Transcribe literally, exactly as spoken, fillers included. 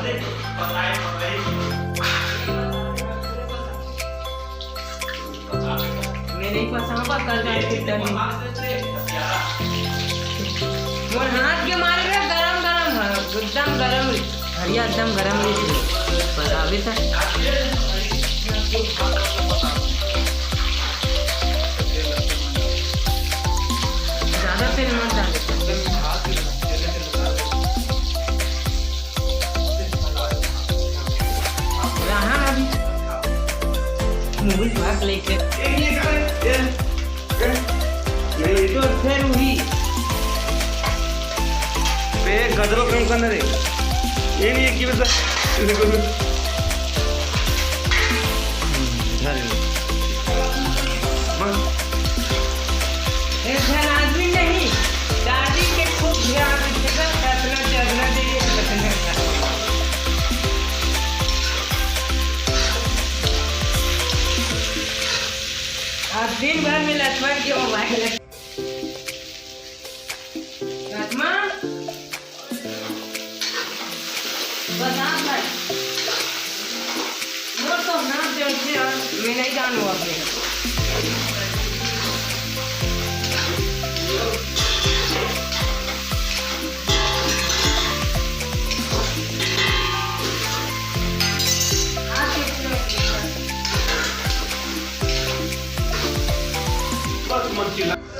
मैं नहीं फंसाऊंगा, कल रात के डर में। मोर हाथ के मारे रे, गरम गरम है, एकदम गरम, हरिया एकदम गरम रही थी। पर अभी तक ज्यादा तेल मत डाले। रहा अभी। मुंह भाग लेके। ये, ये, ये, ये, ये। नहीं, तो फिर वही। बे, गदरो कम करना रे। ये नहीं है कि बस, देखो। हम्म, धर ले। बस। एक झन आदमी नहीं, दादी के खूब ध्यान रखेगा, खतना चढ़ना चाहिए, खतना। आप दिन भर में लक्ष्मण के मोबाइल। आत्मा, बस आप भाई। मोर तो नाम जैसे और मैं नहीं जानू अपने। बस मत चिल्ला।